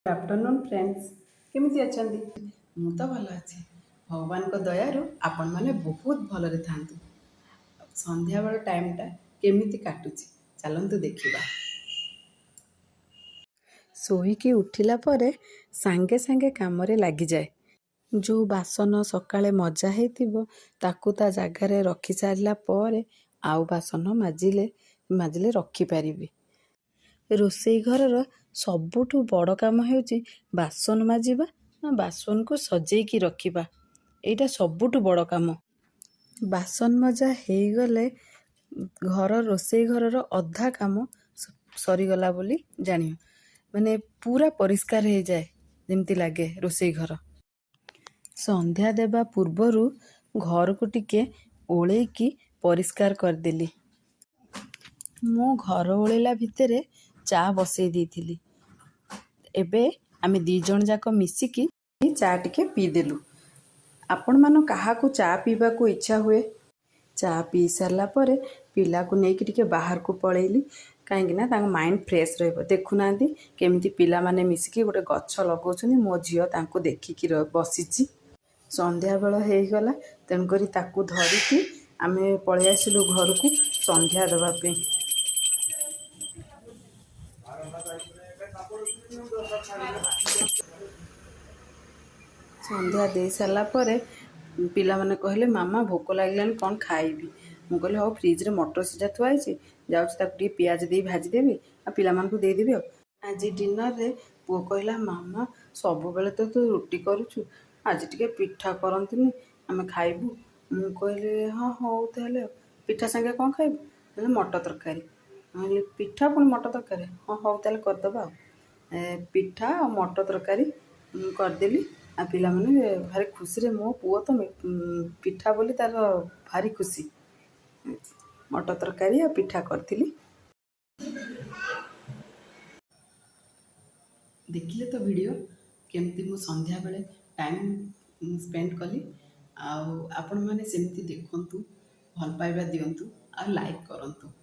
Afternoon friends, କେମିତି ଅଛନ୍ତି? ମୁଁ ତ ଭଲ ଅଛି। ଭଗବାନଙ୍କ ଦୟାରୁ ଆପଣମାନେ ବହୁତ ଭଲରେ ଥାଆନ୍ତୁ। ସନ୍ଧ୍ୟାବେଳ ଟାଇମ୍ଟା କେମିତି କାଟୁଛି ଚାଲନ୍ତୁ ଦେଖିବା। ଶୋଇକି ଉଠିଲା ପରେ ସାଙ୍ଗେ ସାଙ୍ଗେ କାମରେ ଲାଗିଯାଏ। ଯେଉଁ ବାସନ ସକାଳେ ମଜା ହେଇଥିବ ତାକୁ ତା ଜାଗାରେ ରଖି ସାରିଲା ପରେ ଆଉ ବାସନ ମାଜିଲେ ମାଜିଲେ ରଖିପାରିବି। ରୋଷେଇ ଘରର ସବୁଠୁ ବଡ଼ କାମ ହେଉଛି ବାସନ ମାଜିବା ନା ବାସନକୁ ସଜେଇକି ରଖିବା। ଏଇଟା ସବୁଠୁ ବଡ଼ କାମ। ବାସନ ମଜା ହେଇଗଲେ ଘର ରୋଷେଇ ଘରର ଅଧା କାମ ସରିଗଲା ବୋଲି ଜାଣିବ, ମାନେ ପୁରା ପରିଷ୍କାର ହେଇଯାଏ ଯେମିତି ଲାଗେ ରୋଷେଇ ଘର। ସନ୍ଧ୍ୟା ଦେବା ପୂର୍ବରୁ ଘରକୁ ଟିକେ ଓଳେଇକି ପରିଷ୍କାର କରିଦେଲି। ମୁଁ ଘର ଓଳେଇଲା ଭିତରେ ଚା ବସେଇ ଦେଇଥିଲି। ଏବେ ଆମେ ଦୁଇ ଜଣ ଯାକ ମିଶିକି ଚା ଟିକେ ପିଇଦେଲୁ। ଆପଣମାନଙ୍କୁ କାହାକୁ ଚା ପିଇବାକୁ ଇଚ୍ଛା ହୁଏ? ଚା ପିଇ ସାରିଲା ପରେ ପିଲାକୁ ନେଇକି ଟିକେ ବାହାରକୁ ପଳେଇଲି, କାହିଁକି ନା ତାଙ୍କ ମାଇଣ୍ଡ ଫ୍ରେଶ୍ ରହିବ। ଦେଖୁନାହାନ୍ତି କେମିତି ପିଲାମାନେ ମିଶିକି ଗୋଟେ ଗଛ ଲଗାଉଛନ୍ତି। ମୋ ଝିଅ ତାଙ୍କୁ ଦେଖିକି ବସିଛି। ସନ୍ଧ୍ୟାବେଳ ହେଇଗଲା, ତେଣୁକରି ତାକୁ ଧରିକି ଆମେ ପଳେଇ ଆସିଲୁ ଘରକୁ ସନ୍ଧ୍ୟା ଦେବା ପାଇଁ। ସନ୍ଧ୍ୟା ଦେଇ ସାରିଲା ପରେ ପିଲାମାନେ କହିଲେ, ମାମା, ଭୋକ ଲାଗିଲାଣି, କ'ଣ ଖାଇବି? ମୁଁ କହିଲି, ହଉ, ଫ୍ରିଜରେ ମଟର ସିଝା ଥୁଆ ହେଇଛି, ଯାଉଛି ତାକୁ ଟିକେ ପିଆଜ ଦେଇ ଭାଜିଦେବି ଆଉ ପିଲାମାନଙ୍କୁ ଦେଇଦେବି। ଆଉ ଆଜି ଡିନରରେ ପୁଅ କହିଲା, ମାମା, ସବୁବେଳେ ତ ତୁ ରୁଟି କରୁଛୁ, ଆଜି ଟିକେ ପିଠା କରନ୍ତୁନି, ଆମେ ଖାଇବୁ। ମୁଁ କହିଲି, ହଁ, ହଉ ତାହେଲେ। ଆଉ ପିଠା ସାଙ୍ଗେ କ'ଣ ଖାଇବୁ? କହିଲେ, ମଟର ତରକାରୀ। ମୁଁ କହିଲି, ପିଠା ପୁଣି ମଟର ତରକାରୀ? ହଁ, ହଉ ତାହେଲେ କରିଦେବା। ଆଉ ପିଠା ଆଉ ମଟର ତରକାରୀ ମୁଁ କରିଦେଲି ଆଉ ପିଲାମାନେ ଭାରି ଖୁସିରେ। ମୋ ପୁଅ ତ ପିଠା ବୋଲି ତାର ଭାରି ଖୁସି। ମଟର ତରକାରୀ ଆଉ ପିଠା କରିଥିଲି। ଦେଖିଲେ ତ ଭିଡ଼ିଓ, କେମିତି ମୁଁ ସନ୍ଧ୍ୟାବେଳେ ଟାଇମ୍ ସ୍ପେଣ୍ଡ କଲି। ଆଉ ଆପଣମାନେ ସେମିତି ଦେଖନ୍ତୁ, ଭଲ ପାଇବା ଦିଅନ୍ତୁ ଆଉ ଲାଇକ୍ କରନ୍ତୁ।